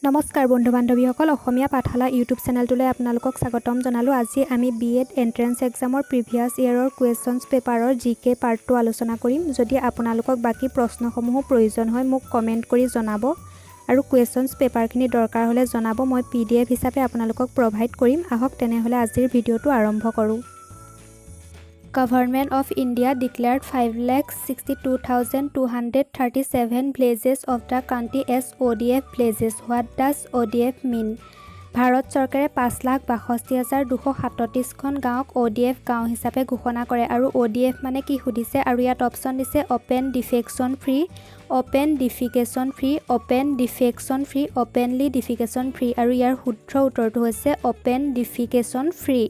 নমস্কাৰ বন্ধু বান্ধৱীসকল, অসমীয়া পাঠশালা ইউটিউব চেনেলটোলৈ আপোনালোকক স্বাগতম জনালোঁ। আজি আমি বি এড এণ্ট্ৰেঞ্চ এক্সামৰ প্ৰিভিয়াছ ইয়েৰৰ কুৱেশ্যনছ পেপাৰৰ জি কে পাৰ্টটো আলোচনা কৰিম। যদি আপোনালোকক বাকী প্ৰশ্নসমূহো প্ৰয়োজন হয়, মোক কমেণ্ট কৰি জনাব আৰু কুৱেশ্যনছ পেপাৰখিনি দৰকাৰ হ'লে জনাব, মই পিডিএফ হিচাপে আপোনালোকক প্ৰভাইড কৰিম। আহক তেনেহ'লে আজিৰ ভিডিঅ'টো আৰম্ভ কৰোঁ। Government of India declared 5,62,237 villages of the country as ODF villages. What does ODF mean? Bharat চৰকাৰে 5,62,237খন গাঁৱক অ'ডিএফ গাঁও হিচাপে ঘোষণা কৰে আৰু অ'ডিএফ মানে কি সুধিছে। আৰু ইয়াত অপশ্যন দিছে open defecation free, open defecation free, open defection free, openly defecation free। আৰু ইয়াৰ শুদ্ধ উত্তৰটো হৈছে open defecation free.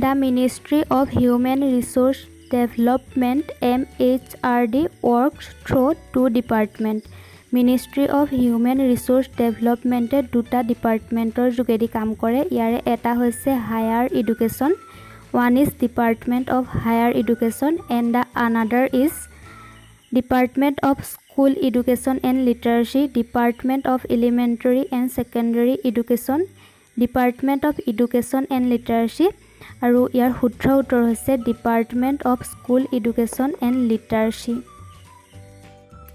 The Ministry of Human Resource Development, MHRD, works through two department. Ministry of human resource ডেভেলপমেণ্টে দুটা ডিপাৰ্টমেণ্টৰ যোগেদি কাম কৰে। ইয়াৰে এটা হৈছে higher education, one is Department of Higher Education and the another is Department of School Education and Literacy, Department of Elementary and Secondary Education, Department of Education and Literacy। আৰু ইয়াৰ শুদ্ধ উত্তৰ হৈছে Department of School Education and Literacy.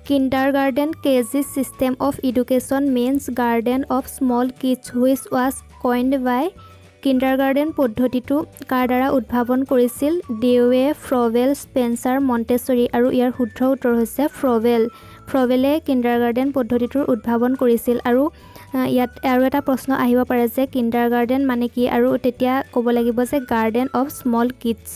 Kindergarten, KG system of education means garden of small kids, which was coined by? Kindergarten পদ্ধতিটো কাৰ দ্বাৰা উদ্ভাৱন কৰিছিল? ডিউৱে, ফ্ৰবেল, Spencer, মণ্টেছৰী। আৰু ইয়াৰ শুদ্ধ উত্তৰ হৈছে ফ্ৰবেল। ফ্ৰবেলে কিণ্ডাৰগাৰ্ডেন পদ্ধতিটোৰ উদ্ভাৱন কৰিছিল। আৰু ইয়াত আৰু এটা প্ৰশ্ন আহিব পাৰে যে কিণ্ডাৰগাৰ্ডেন মানে কি? আৰু তেতিয়া ক'ব লাগিব যে garden of small kids.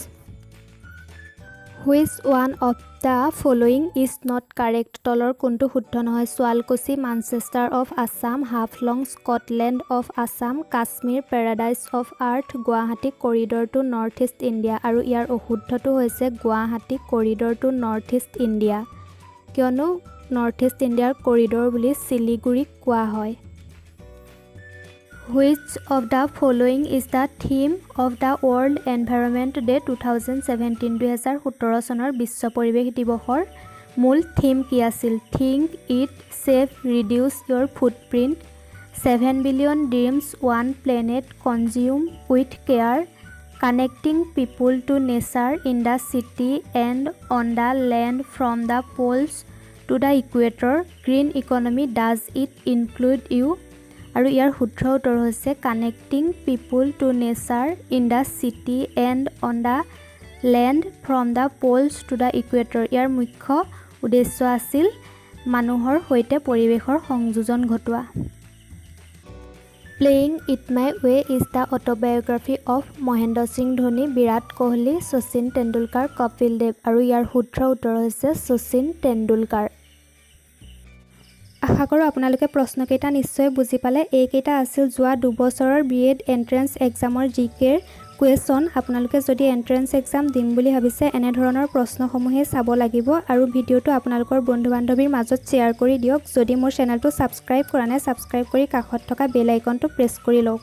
Which one of the following is not correct? তলৰ কোনটো শুদ্ধ নহয়? Sualkuchi, Manchester of Assam; Haflong, Scotland of Assam; Kashmir, paradise of earth; Guwahati, corridor to North East India। আৰু ইয়াৰ অশুদ্ধটো হৈছে Guwahati, corridor to North East India, কিয়নো north east ইণ্ডিয়াৰ corridor বুলি শিলিগুৰিক কোৱা হয়। Which of the following is the theme of the World Environment Day 2017? 2017 চনৰ বিশ্ব পৰিৱেশ দিৱসৰ মূল থিম কি আছিল? Think it safe, reduce your footprint, seven billion dreams, one planet, consume with care, connecting people to nature in the city and on the land from the poles to the equator, green economy, does it include you? আৰু ইয়াৰ শুদ্ধ উত্তৰ হৈছে connecting people to nature in the city and on the land from the poles to the equator। ইয়াৰ মুখ্য উদ্দেশ্য আছিল মানুহৰ সৈতে পৰিৱেশৰ সংযোজন ঘটোৱা। Playing It My Way is the autobiography of Mahendra Singh Dhoni, Virat Kohli, Sachin Tendulkar, Kapil Dev। আৰু ইয়াৰ শুদ্ধ উত্তৰ হৈছে শচীন তেণ্ডুলকাৰ। আশা কৰোঁ আপোনালোকে প্ৰশ্নকেইটা নিশ্চয় বুজি পালে। এইকেইটা আছিল যোৱা 2 বছৰৰ বি এড এণ্ট্ৰেঞ্চ এক্সামৰ জি কেৰ কুৱেশ্যন। আপোনালোকে যদি এণ্ট্ৰেঞ্চ এক্সাম দিম বুলি ভাবিছে, এনেধৰণৰ প্ৰশ্নসমূহেই চাব লাগিব। আৰু ভিডিঅ'টো আপোনালোকৰ বন্ধু বান্ধৱীৰ মাজত শ্বেয়াৰ কৰি দিয়ক। যদি মোৰ চেনেলটো ছাবস্ক্ৰাইব কৰা নাই, ছাবস্ক্ৰাইব কৰি কাষত থকা বেল আইকনটো প্ৰেছ কৰি লওক।